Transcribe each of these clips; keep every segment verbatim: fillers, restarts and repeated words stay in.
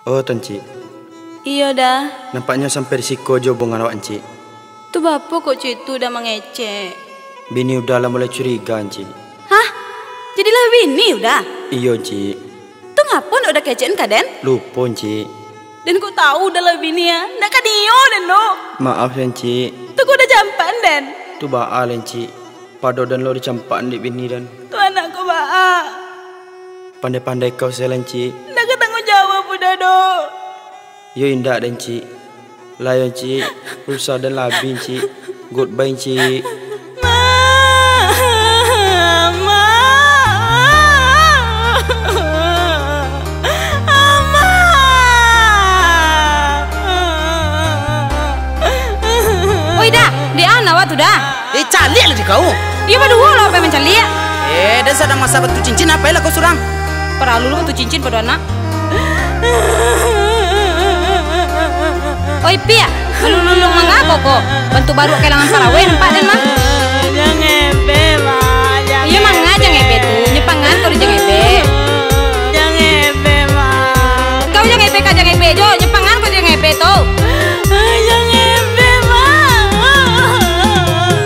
Oh, Tuncik. Iyo, Da. Nampaknyo sampai di siko jo hubungan awak, Encik. Tu baapo kok Cik tu Uda mangecek? Bini Uda lah mulai curiga, Encik. Hah? Jadi lah bini Uda? Iyo, Encik. Tu ngapo ndak Uda kecekan ka den? Lupo, Encik. Den kok tahu Uda lah bini, ah? Ndak ka nio den tu. Maaf, Encik. Tu kok Uda campak den? Tu baa, Encik. Pado den lo dicampakan dek bini den. Tu anak ko baa? Pandai-pandai kau, Sel, Encik. Ndak ka tangguang jawab Uda doh. Yo indak den, Cik. Lah yo, Cik. Pulsa den lah abih, Cik. Goodbye, Cik. Mak, Mak, Mak. Oi, Da, di mana awak tu, Da? Eh, caliak lah di kau. Iyo, baduo lo, apo nan mancaliak? Eh, den sadang masak batu cincin, apo lah kau surang? Paralu lo batu cincin pado anak. Oi, Piak, malululuang manga kau ko? Bantuak baruak kahilangan paraweh nampak den mah. Jan ngebek, Mak. Iyo, manga jan ngebek tu. Nyo pangan kau di jan ngebek. Jan ngebek, Mak. Kau jan ngebek ka jan ngebek jo. Nyo pangan kau di jan ngebek tu. Jan ngebek, Mak.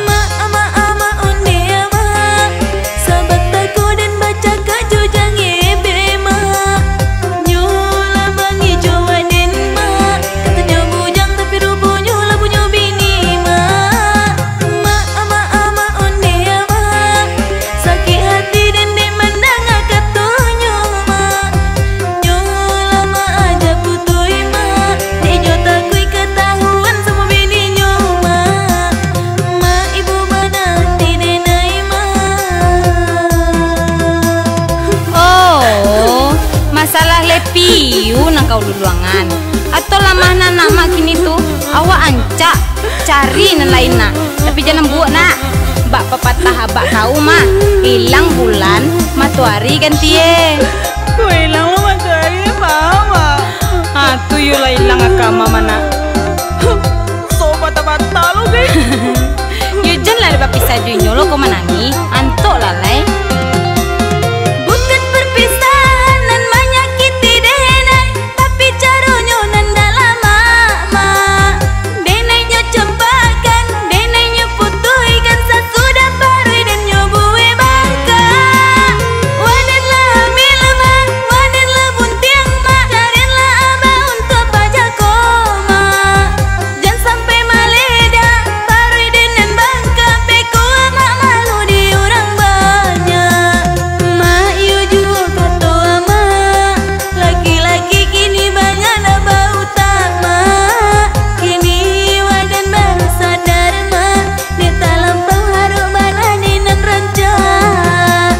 Mak, Mak, Mak, ondeh, Mak. Sabanta ko den bacakak jo jan ngebek, Mak. Nyo lah mangicuah den, Mak. Katonyo bujang tapi ruponyo lah punyo bini, Mak. Mak, Mak, Mak, ondeh, Mak. Sakik hati den dek mandanga katonyo, Mak. Nyo lah Mak ajak putuih, Mak. Dek nyo takuik katahuan samo bininyo, Mak. Mak, ibo bana ati den ai, Mak. Oh, masalah lai piyo nan kau luluangan. Atau lamah nan nak Mak kini tu, awak ancak cari nan lain nak. Tapi jan lambuak nak. Bak papatah abak kau mah, ilang bulan, matoari ganti e. Kok ilang lo matoari, Mak? Ha, tu yo lah ilang aka Mak nak. Sok patah-patah lo, Beb. Yo, jan lah bapisah jo inyo lo, kau manangih. Antok lah lai. Bukan perpisahan nan manyakiti den ai, tapi caronyo nan dak lamak, Mak. Den ai nyo campakkan, den ai nyo putuihkan, sasudah paruik den nyo buek bangka. Waden lah hamil, Mak, waden lah buntiang, Mak, carianlah abak untuak paja ko, Mak. Jan sampai maledak, paruik den nan bangka, beko amak malu di urang banyak. Mak, iyo juo kato amak, laki-laki kini banyak lah bautak, Mak. Kini waden baru sadar, Mak, dek talampau harok bana di nan rancak.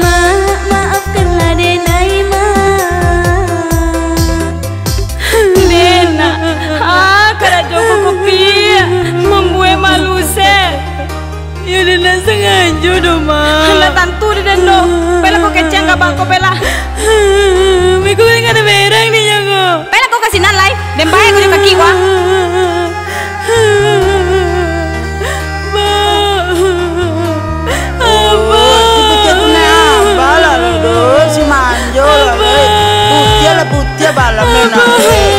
Mak, maafkanlah den ai, Mak. Dek nak, ah, karajo ko kopi mambuek malu se. Yo, den ndak sangajo doh, Mak. Ndak tantu di den doh. Pailah ko kecek ka abak ko, pailah. Beko lai ka den berang di nyo ko. Pailah ko ka sinan lai. Den bae ko jo kaki ko. Mak. Abah. Oh, si Putiah tu nak abah lah, doh, si manjo lah, eh. Putiah lah, Putiah balam lah, nak, eh.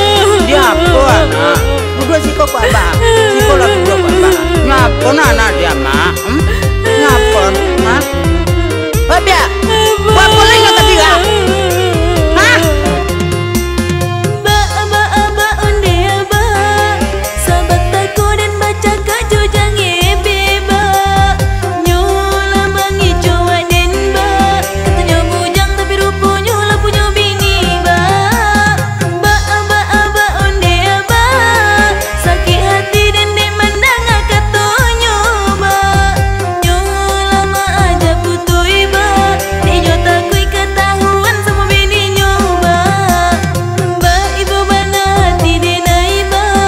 Dia apo, anak? Duduak siko ko abah. Siko lah duduak ko abah. Ngapo nak, anak dia, Mak? Hmm? Ngapo, Mak? Wah, Piak. Buat apo lai kau tadi, ah? Hah? Ba, ba, ba, ondeh, ba. Sabanta ko den bacakak jo jangek bebak. Nyo lah mangicuah den bak. Katonyo bujang tapi ruponyo lah punyo bini bak. Bak, bak, bak, ondeh, bak. Sakik hati den dek mandanga katonyo bak. Nyo lah maajak putuih bak. Dek nyo takuik katahuan samo bininyo bak. Baibo bana hati den ai bak.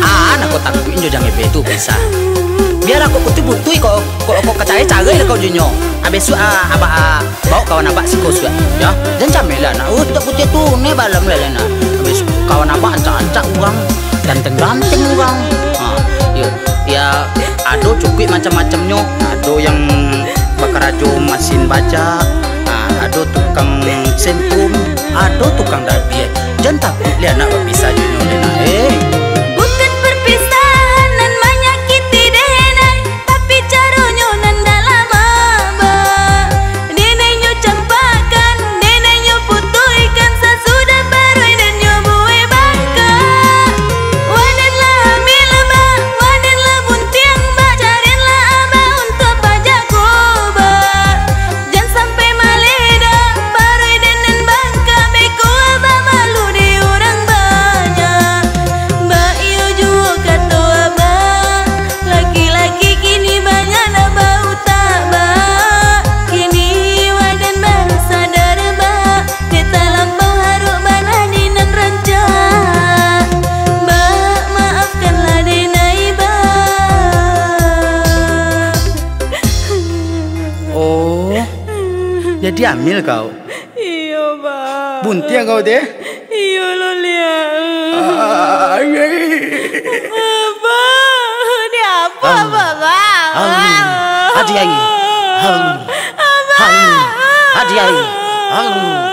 Ah, nak ko takuik inyo jangek be tu, bisa. Biar aku putuih-putuih kok, kok, kok kacarai-carai lah kau jo inyo. Ah, bisuak, ah, abak, ah, baok kawan abak siko suak, yo. Jan cameh lah, nak. Oh, sudah putiah tu, ne balam lah, lah, nak. Habis kawan abak ancak-ancak urang, ganteng-ganteng urang. Ha, yo. Ya, ado cukuik macam-macamnyo. Ado yang bakarajo masin baja, ha, ado tukang sentum, Hamil kau? Iyo, Bang. Buntiang kau teh? Iyo lo, Liak. Abang, ni apo, Abang? Hadi ai. Abang. Hadi ai. Abang.